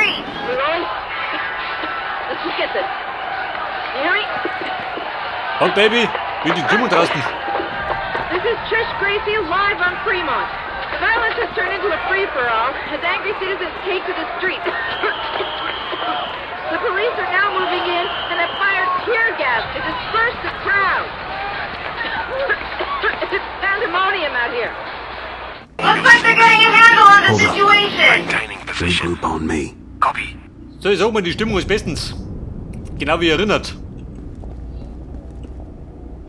streets. We rolling? Let's just get this. You hear me? Und Baby, wie die Stimmung draußen. This is Trish Gracie live on Fremont. The violence has turned into a free-for-all as angry citizens take to the streets. The police are now moving in and have fired tear gas to disperse the crowd. It's pandemonium out here. Looks like they're getting a handle on the Hold up. situation. Maintaining position. Regroup on me. Copy. So, ich sag mal, die Stimmung ist bestens. Genau wie erinnert.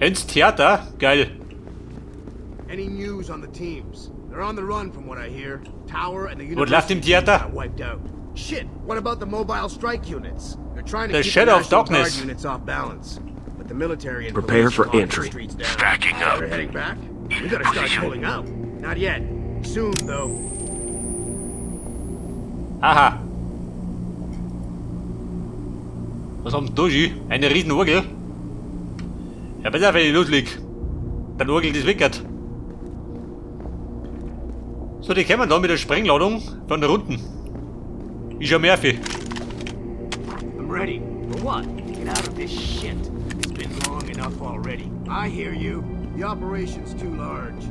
Ins Theater? Geil. Any news on the teams? They're on the run from what I hear. Tower and the Was läuft im university team Theater? got wiped out. Shit, what about the mobile strike units? They're trying to The keep Shadow the of National Darkness. Guard units off balance. But the military and Prepare police for are locking the entry. streets down. Stacking up. They're heading back? We gotta start pulling out. Not yet. Soon, though. Aha. Was haben da schon? Eine riesen Orgel. Ja, besser, wenn ich losleg. Dann orgelt das weg. So, die kommen da mit der Sprengladung von der Runden. Ist ja Murphy. I'm ready. For what? Get out of this shit. It's been long enough already. I hear you. The operation's too large.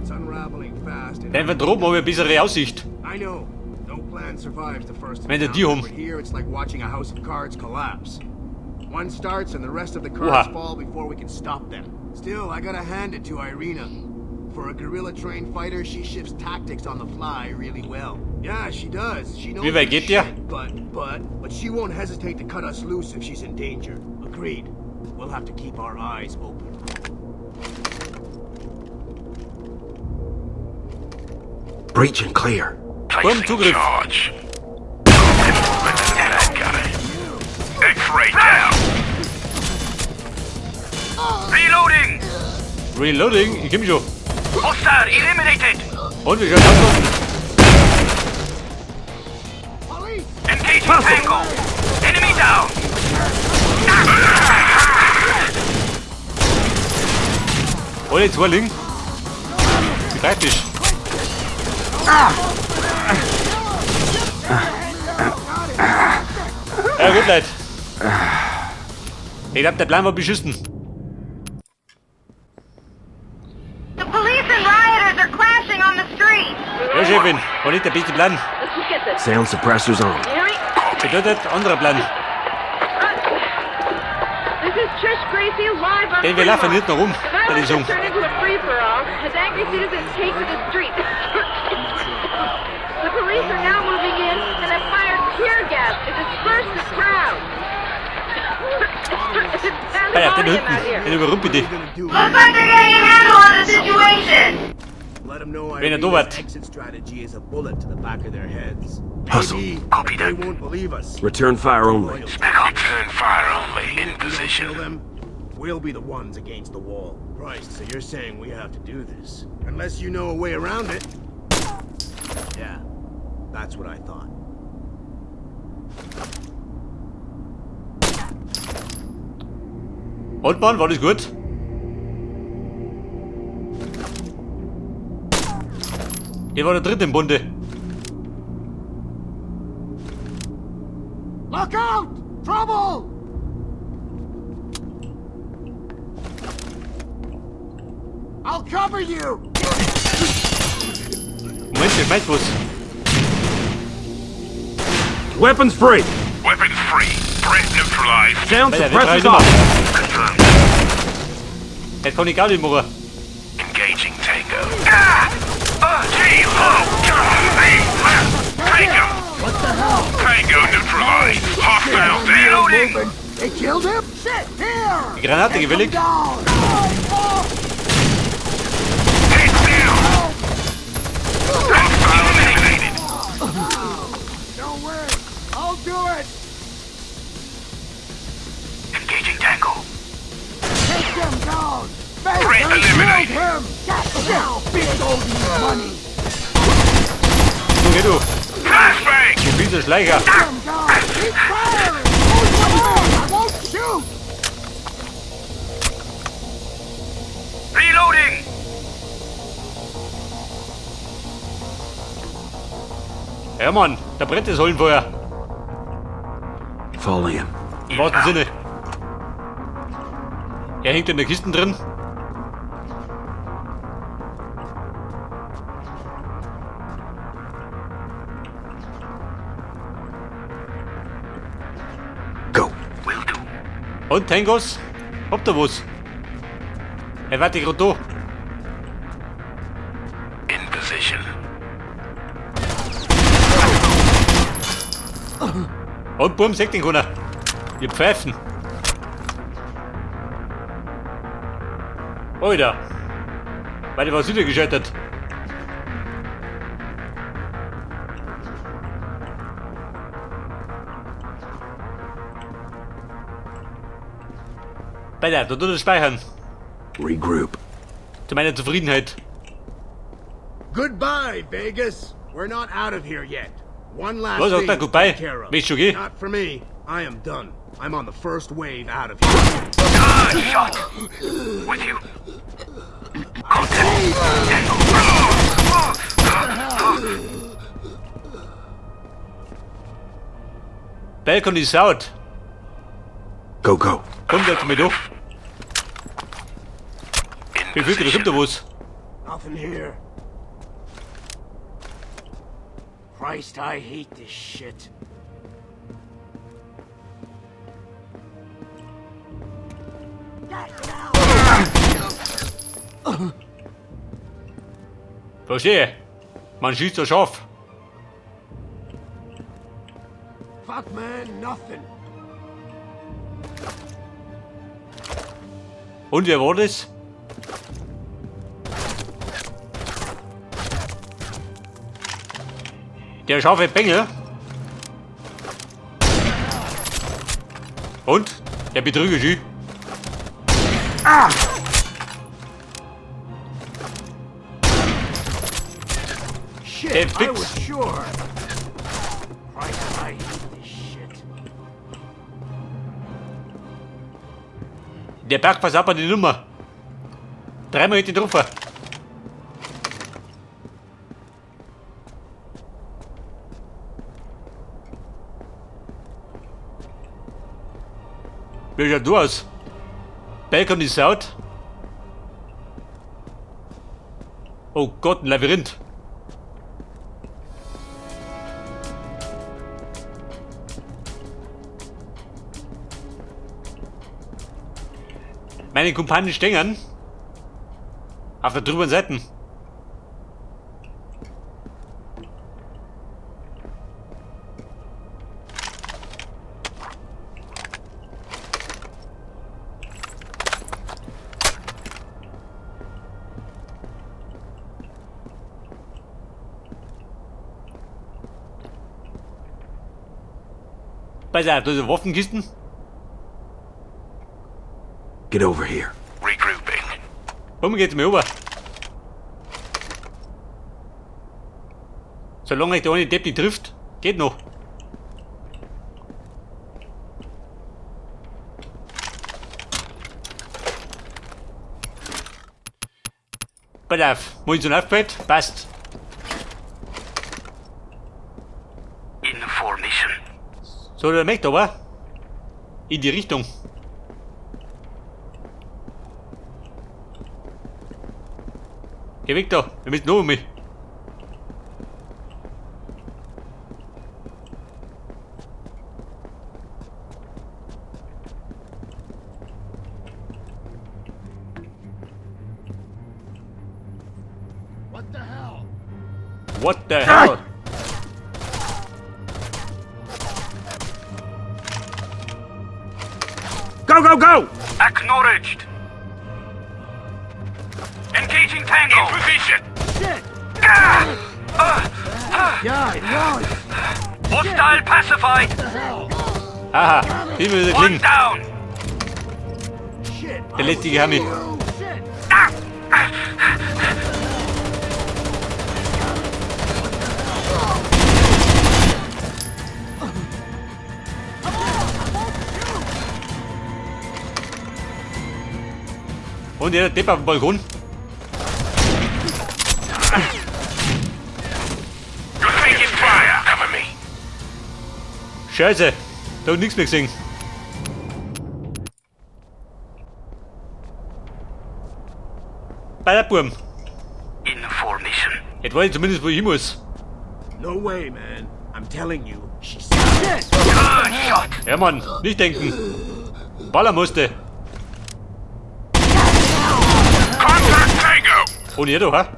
It's unraveling fast. And Denn von droben habe ich eine bessere Aussicht. I know. No plan survives the first Wenn die encounter, um. but here it's like watching a house of cards collapse. One starts and the rest of the cards Oha. Fall before we can stop them. Still, I gotta hand it to Irina. For a guerrilla-trained fighter, she shifts tactics on the fly really well. Yeah, she does. She knows Wie weit her geht der? shit, but she won't hesitate to cut us loose if she's in danger. Agreed. We'll have to keep our eyes open. Breach and clear. Placing Zugriff. charge. Bad guy. X-ray down. Reloading. Reloading, ich komm schon. Hostile eliminated. Und wie schaut's aus? Police! Engaging Tango. Enemy down. Alle zwei liegen. Wie praktisch. Ja gut, Leute. Ich glaub, der Plan war beschissen. The police and rioters are clashing on the streets. Ja, Chefin, war nicht der beste Plan. Let's just get this. Sound suppressors on. You hear me? Bedeutet, anderer Plan. This is Trish Gracie live on Denn wir laufen Fremont. nicht noch rum The bei violence den has Song. turned into a free-for-all as angry citizens take to the streets. The police are now moving in and have fired tear gas to disperse the crowd. It's Ah ja, den pandemonium out hinten. here. Den überrumpel ich. What are we gonna do? Looks like they're getting a handle on the situation. Let them know Wenn er Irina's da wart. exit strategy is a bullet to the back of their heads. Hustle. Maybe, Copy but they that. won't believe us. Return fire only. Return fire only. In We don't position. kill them, we'll be the ones against the wall. Christ, so you're saying we have to do this. Unless you know a way around it. Yeah, that's what I thought. Und Mann, war das gut? Der war der dritte im Bunde. Look out! Trouble! I'll cover you! Moment, der schmeißt was. Weapons free. Weapons free. Threat neutralized. Sound Alter, wir suppressors drei off. Confirmed. Jetzt kann ich gar nicht machen. Engaging Tango. Ah! G, O, Tango! What the hell? Tango neutralized. Hostile down. Reloading. They killed him? Shit, here! Die Granate gefällig. Down! Head down. Hostile eliminated. Don't worry, I'll do it! Engaging Tango. Take them down! Threat They eliminated. killed him! Shit, big old money! So, geh du. Flashbang. Du fieser Schleicher. Them down! Keep firing! I won't shoot! Reloading. Ja, Mann, da brennt das Höllenfeuer. Fall in. Im wahrsten Sinne. Er hängt in der Kiste drin. Go. Will do. Und Tangos? Habt ihr was? Er warte gerade da. In position. Und Bumm, sagt den keiner. Wir pfeifen. Alter. Weil ich was wieder gescheitert. Beide, da tut er speichern. Regroup. Zu meiner Zufriedenheit. Goodbye, Vegas. We're not out of here yet. One last Was, thing sagt er to goodbye? take care of. Willst du gehen? Not for me. I am done. I'm on the first wave out of here. Shot. With you. Contact. Tango. Balcony is out. Go, go. Kommt jetzt mal durch. In Wie viel da kommt da position. was? Nothing here. Christ, I hate this shit. Verstehe. Man schießt so scharf. Fuck, man, nothing. Und wer war das? Der scharfe Bengel. Und? Der Betrüger, Schü. Shit, Hey, I fix. was sure. Christ, I hate this shit. Der Berg pass ab an die Nummer. Dreimal hinten drauf. Wie schaut du aus? Balcony is out. Oh Gott, ein Labyrinth. Meine Kumpanen stängern. Auf der drüben Seite. Pass auf, da sind Waffenkisten. Get over here. Regrouping. Komm, geht's mir rüber. Solange ich der eine Depp nicht trifft, geht noch. Pass auf, Munition aufgefällt, passt. In formation. So, der möchte aber in die Richtung. Geh weg da, wir müssen noch mit. What the hell? What the hell? Go, go, go! Acknowledged. Engaging Tango. In position. Shit! Ah! Yeah, it was! Hostile pacified. Aha, wie wir One klingen. down. Shit! Der lästige Hammy. Oh, shit! Ah! Und der Depp auf dem Balkon. You're taking fire. Cover me. Scheiße. Da hab ich nichts mehr gesehen. Bei der Burm. In formation. Jetzt weiß ich zumindest, wo ich hin muss. No way, man. I'm telling you, she's shit. Good shot. Ja, Mann, nicht denken. Baller musste. Contact Tango. Ohne jedoch, ha?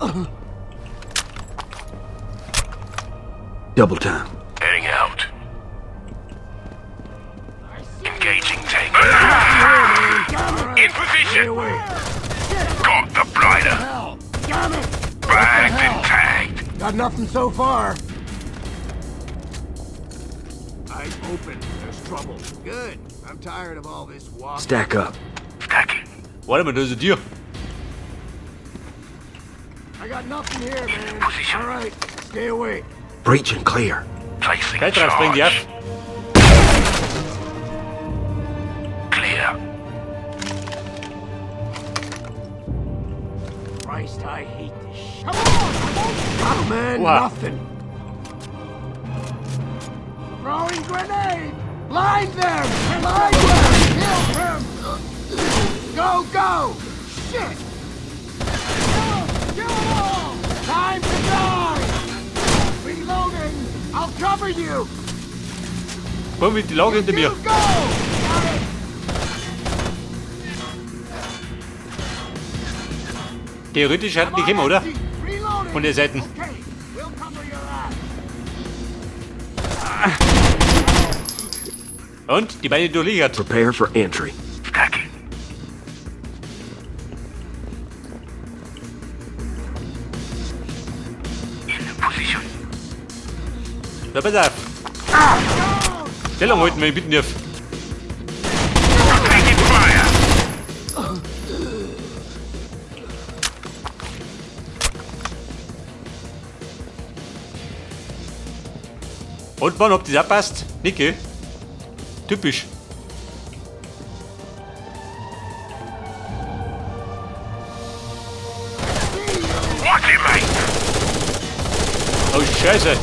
Double time. Heading out. Engaging Tango. In position. Got the blighter. Hell, damn it! Bagged and tagged. Got nothing so far. Eyes open. There's trouble. Good. I'm tired of all this walking. Stack up. Stacking. Warte mal, da ist eine Tür. I got nothing here, man. Position. All right, stay awake. Breach and clear. Placing Petra, spring die charge. ab. Clear. Christ, I hate this shit. Come on! Oh, man, Oha. nothing. Throwing grenade! Blind them! Blind them! Kill him! Go, go! Shit! Kill 'em! Kill 'em all! Time to die! Reloading! I'll cover you! Komm, wie die Lage hinter mir. You go! Got it! Theoretisch hätten die kommen, oder? Reloading! Von der Seite. Okay, we'll cover your ass. Und? Die Beine durchliegert. Prepare for entry. Stacking. In position. Na, pass auf. Stellung halten, wenn ich bitten darf. Taking fire. Und Mann, ob das auch passt? Nicht, gell? Typisch. Watch it, mate. Oh, Scheiße.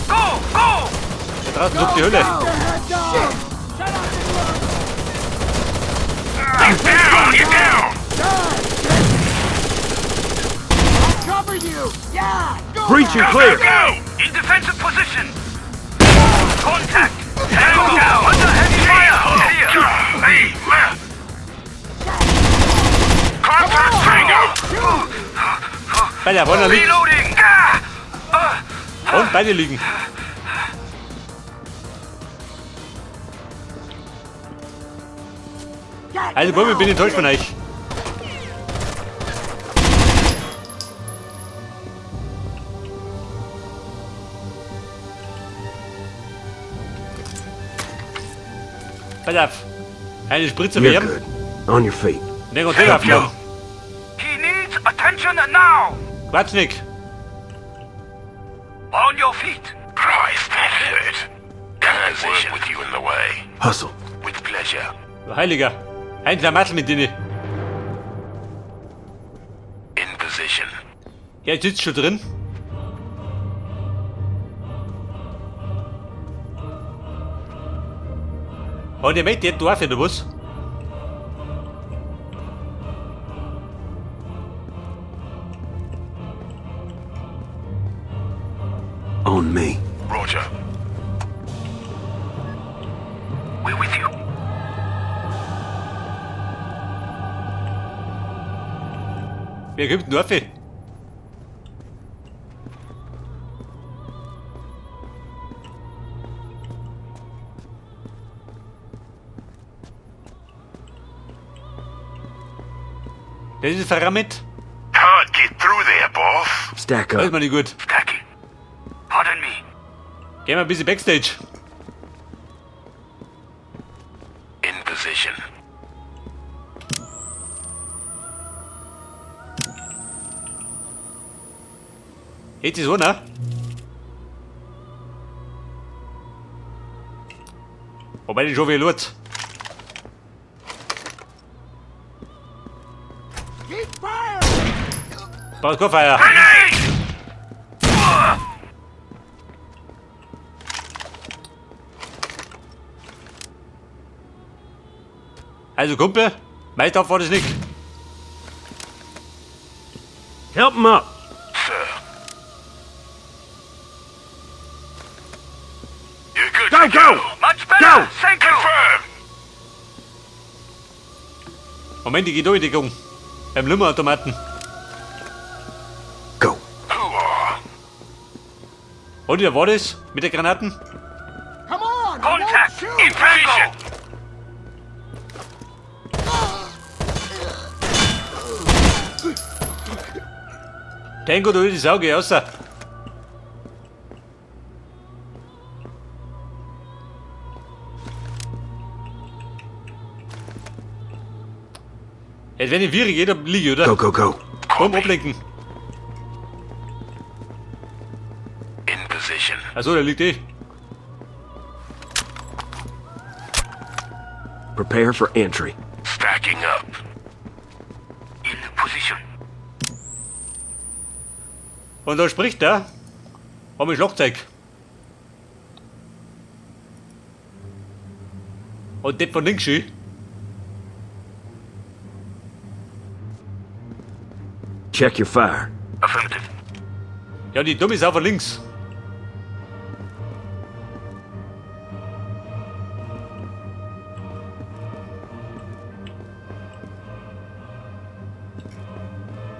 Go, go. Da draußen tobt die Hölle. Shit! Get down, get down. I'll cover you! Yeah! Go! Breach and Go, clear. go, go. In defensive position. Contact. Tango down. Under heavy fire. Hey, man. Contact Tango. Bei der vorne liegt. Reloading. Ah. Und beide liegen. Also, Bubi, ich bin enttäuscht von euch. Pass auf. Eine Spritze You're mehr. good. On your feet. Den Container aufklappen. He needs attention now. Quatsch nicht. On your feet. Christ, that hurt. Can I work with you in the way? Hustle. With pleasure. Du Heiliger. Ein Klamattel mit denen. In position. Ja, ich sitze schon drin. Und der möchte jetzt Dorf, oder was? On me. Roger. We're with you. Wer gibt denn Dorf? Das ist verrammelt. Can't get through there, boss. Stack Das ist up. mal nicht gut. Stacking. Pardon me. Gehen wir ein bisschen Backstage. In position. Jetzt ist einer. Wobei die schon wieder los. Keep firing! Brauchst kein Feuer. Grenade! Also Kumpel, mein Topf war das nicht. Help him up. Sir. You're good Go, to go! go. Much better. Go! Thank you. Confirm. Moment, ich geh da in die Deckung. Beim Lümmerautomaten. Go. Hooah. Und wer war das? Mit der Granaten? Come on! I won't Contact. shoot! In position. Tango, du die Sau, geh raus. Jetzt wenn ich Viren geht, dann lieg ich, oder? Go, go, go. Komm, ablenken. In position. Achso, der liegt eh. Prepare for entry. Stacking up. In position. Und da spricht er. Haben wir Schlagzeug. Und das von links schön. Check your fire. Affirmative. Ja, die dumme Sau von links.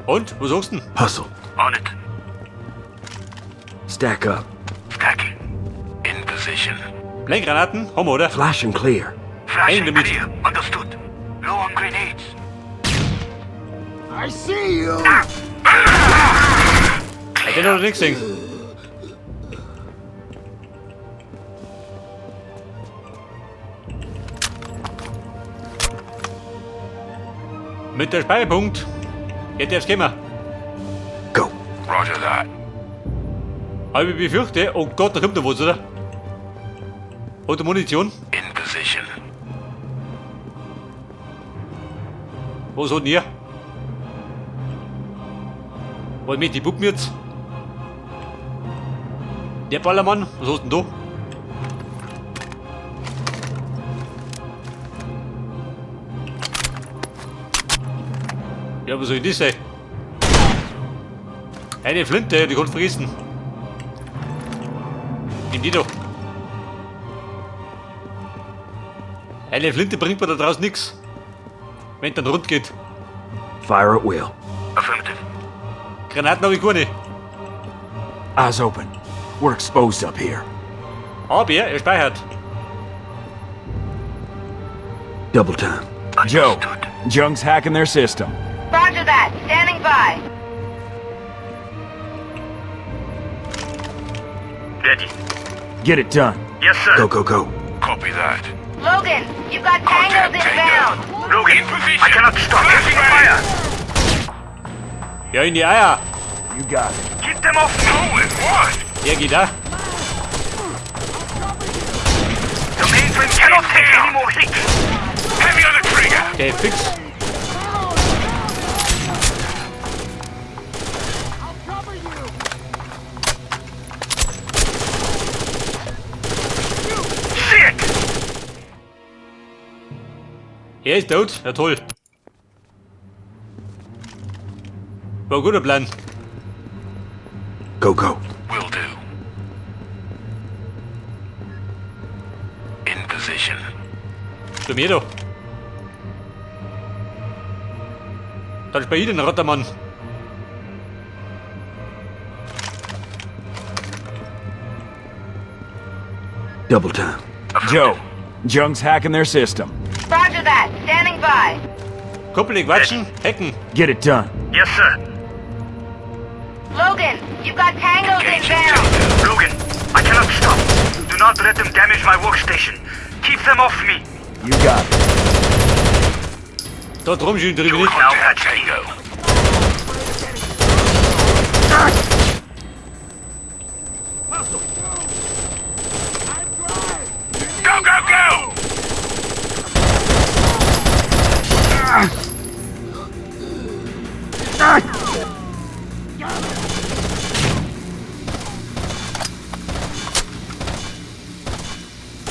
Und? Was sagst du denn? Hustle. On it. Stack up. Stacking. In position. Blendgranaten? Haben wir, oder? Flash and clear. Flash Aim and damit. clear. Understood. Low on grenades. I see you! Ja, den hat er nicht gesehen. Mit der Speicherpunkt. Jetzt darf's kommen. Go. Roger that. Aber ich befürchte, oh Gott, da kommt noch was, oder? Hat er Munition? In position. Was hat denn ihr? Was mit die Puppen jetzt? Der Ballermann, was hast denn du? Ja, was soll das sein? Eine Flinte, die kannst du vergessen. Nimm die doch. Eine Flinte bringt mir da draußen nix. Wenn dann rund geht. Fire at will. Affirmative. Granaten habe ich keine. Eyes open. We're exposed up here. Aber speichert. Double time. Joe, Understood. Jung's hacking their system. Roger that. Standing by. Ready. Get it done. Yes, sir. Go, go, go. Copy that. Logan, you've got tangos inbound. Logan, in position. I cannot stop. Taking fire. Ja, in die Eier. You got it. Keep them off. No, it what? Der geht da. The mainframe cannot take any more hits. Heavy on the trigger. Der ist fix. I'll cover you! Shit! Er ist tot. Ja, toll. War ein guter Plan. Go, go. Will do. In position. Zu mir doch. Dann ist bei Ihnen, Rottermann. Double time. Joe, Jung's hacking their system. Roger that. Standing by. Kumpel, quatschen, hacken. Get it done. Yes, sir. Logan, you've got tangos inbound. Logan, I cannot stop. Do not let them damage my workstation. Keep them off me. You got it. Dort rumschieben, drüben nicht. Now at Tango. I'm dry! Go, go, go!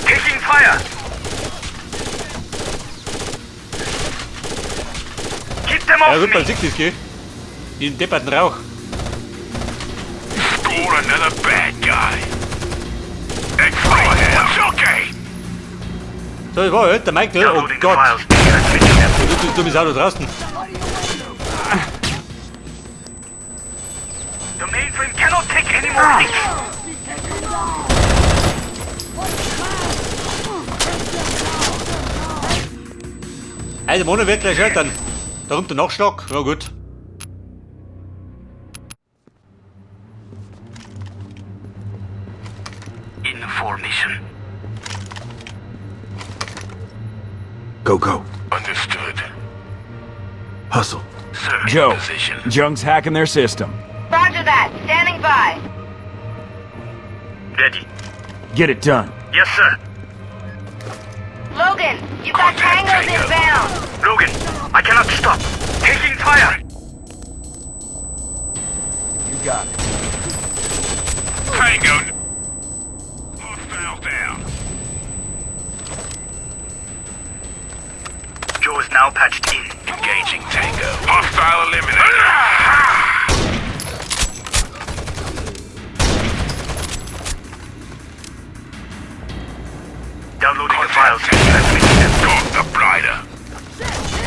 Taking fire! Ja off gut, man me! sieht das, gell? Diesen depperten Rauch. Score another bad guy. X-ray, okay. So, das war halt der Michael. Oh Downloading the Gott. files to transmit them. Du, du dummes Auto draußen. The mainframe cannot take any more hits. Also, Mono wird gleich scheitern. Da kommt der Nachschlag. Ja gut. In formation. Go, go. Understood. Hustle. Sir, in Joe, position. Jung's hacking their system. Roger that. Standing by. Ready. Get it done. Yes, sir. Logan, you've got Contact tangos Tango. inbound. Logan, I cannot stop. Taking fire. You got it. Tango. Hostile down. Joe is now patched in. Engaging Tango. Hostile eliminated. Downloading the files. Transmitting them. Got the blighter.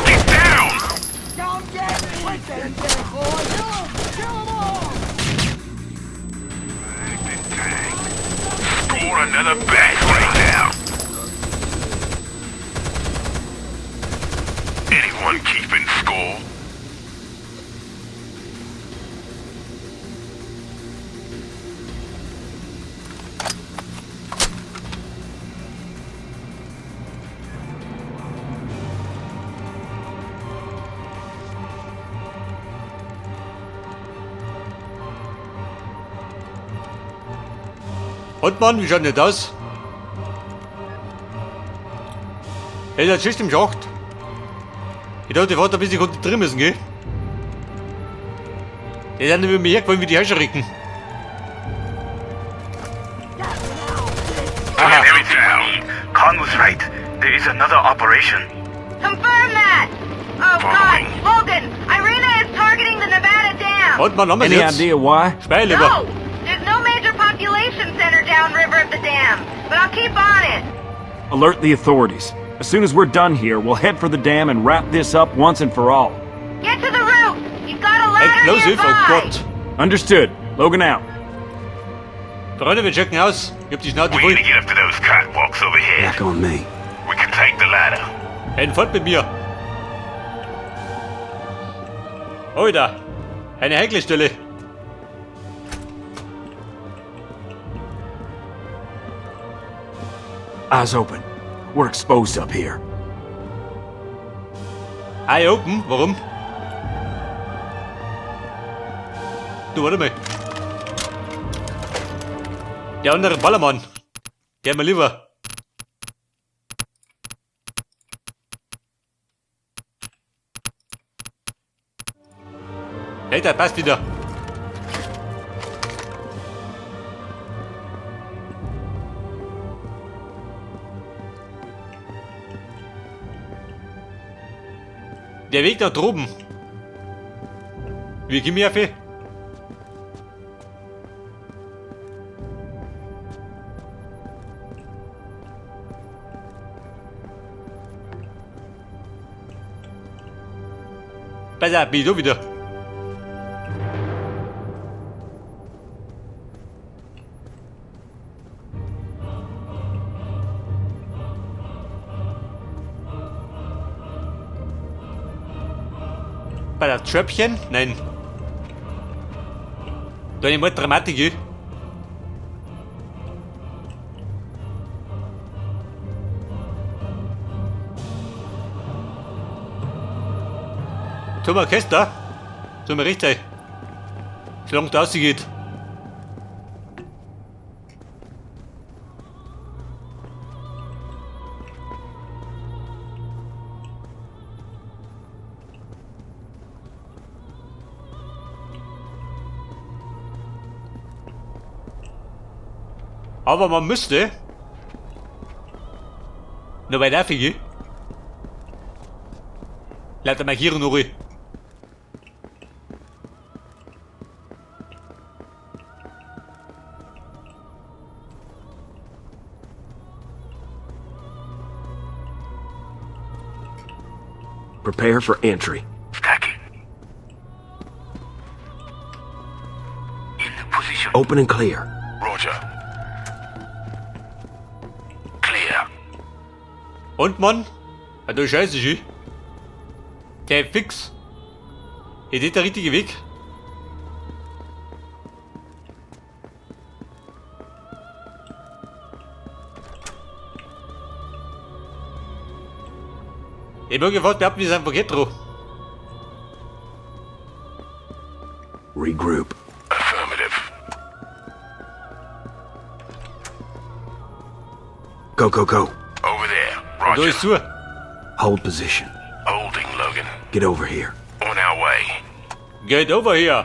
Get down! Don't get quick in there, boy! Kill 'em! Kill 'em all! Score another bad right now. Anyone keeping score? Und Mann, wie schaut denn das aus? Hey, der Schicht im Schacht. Ich dachte, ich warte, bis ich unten drin müssen, gell? Die sind über mir hergefallen wie die Heuschrecken. Aha. Everything we need. Khan was right. There is another operation. Confirm that. Oh, God. Logan, Irina is targeting the Nevada Dam. Und Mann, haben wir Any jetzt? idea why? Spei lieber. No! There's no major population center downriver of the dam, but I'll keep on it. Alert the authorities. As soon as we're done here, we'll head for the dam and wrap this up once and for all. Get to the roof! You've got a ladder Explosive, oh nearby! Gott. Understood. Logan out. Freunde, wir checken aus. Ich hab die Schnauze We voll. need to get up to those catwalks overhead. Back on me. We can take the ladder. Ein fort mit mir. Alter, eine heikle Stelle. Eyes open. We're exposed up here. Eye open, warum? Du, warte mal. Der andere Ballermann. Der mir lieber. Hey, der passt wieder. Der Weg nach droben. Wie gehen wir auf? Besser, bin ich da wieder. Bei der Tröpfchen? Nein. Da eine mal Dramatik. eh? Zum Orchester? Zum Richter. Solange das geht. Aber man müsste. Noch weit auf, gell? Lauter Markierung noch. Prepare for entry. Stacking. In position. Open and clear. Roger. Clear. Und Mann? Ah, du Scheiße, schön. Der fix. Ist das der richtige Weg? Ich mag gefragt, behaupten, wir sind verkehrt drauf. Regroup. Affirmative. Go, go, go. Over there. Da Roger. ist zu. Hold position. Holding, Logan. Get over here. On our way. Get over here.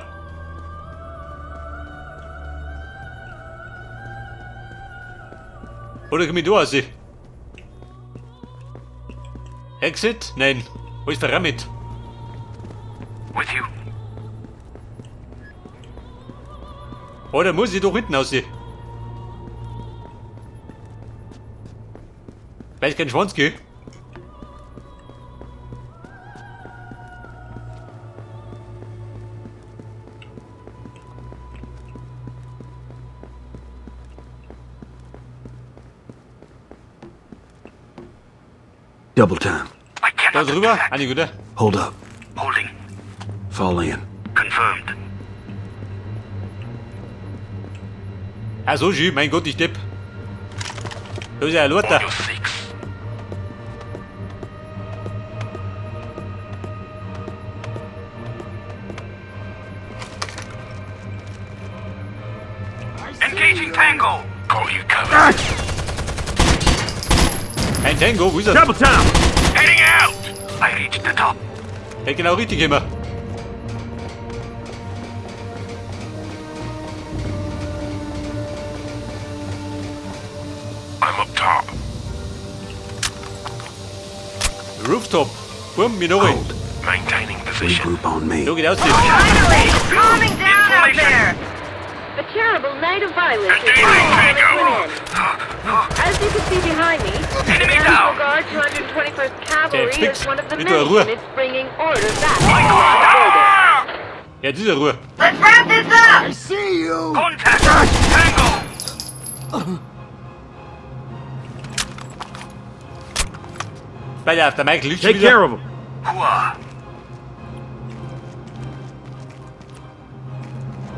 Oder komm ich da raus? Exit? Nein. Wo ist der Ramit? With you. Oder muss ich doch hinten raus? Weil ich keinen Schwanz gehe. Double time. I Da cannot do drüber? that. Eine gute. Hold up. Holding. Fall in. Confirmed. Ah, so schön. Mein Gott, ich depp. Da ist ja ein On Lothar. your six. Engaging Tango. Got you covered. Ein Tango, wo ist er? Double time! Heading out. I reached the top. Hätte genau richtig immer. I'm up top. Rooftop. Boom, Minori. Hold. Maintaining position. Regroup on me. So geht aus. Finally, it's calming down out there. A terrible night of violence is Engaging finally coming to Tango. an end. As you can see behind me, the Enemy National down. Guard 221st Cavalry fix. is one of the Mit many der Ruhe. units bringing order back to the building. Ja, diese Ruhe. Let's wrap this up. I see you! Contact. Tango. Weil ja, der Michael liegt schon Take care wieder. of them. Hooah.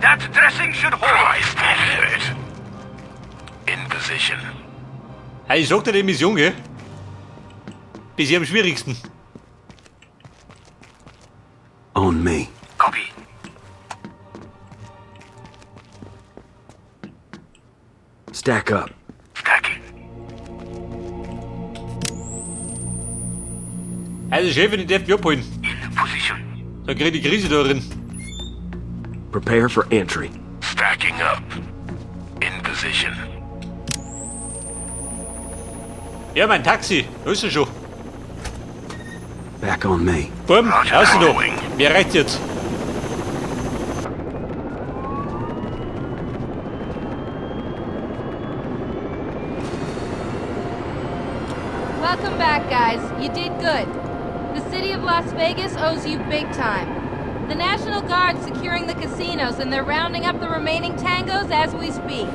That dressing should hold. Christ, that hurt. In position. Hey, ich sag dir die Mission, gell? Bis am schwierigsten. On me. Copy. Stack up. Stacking. Also, Chef, ich darf mich abholen. In position. Da krieg ich die Krise da drin. Prepare for entry. Stacking up. In position. Ja, mein Taxi. Da ist er schon. Back on me. Bumm, raus da. Wer reicht jetzt? Welcome back, guys. You did good. The city of Las Vegas owes you big time. The National Guard's securing the casinos, and they're rounding up the remaining tangos as we speak.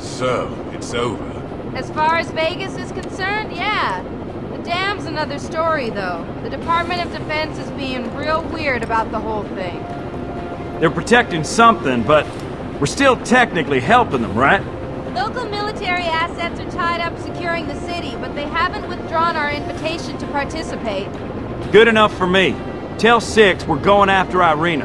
So, it's over. As far as Vegas is concerned, yeah. The dam's another story, though. The Department of Defense is being real weird about the whole thing. They're protecting something, but we're still technically helping them, right? Local military assets are tied up securing the city, but they haven't withdrawn our invitation to participate. Good enough for me. Tell Six we're going after Irina.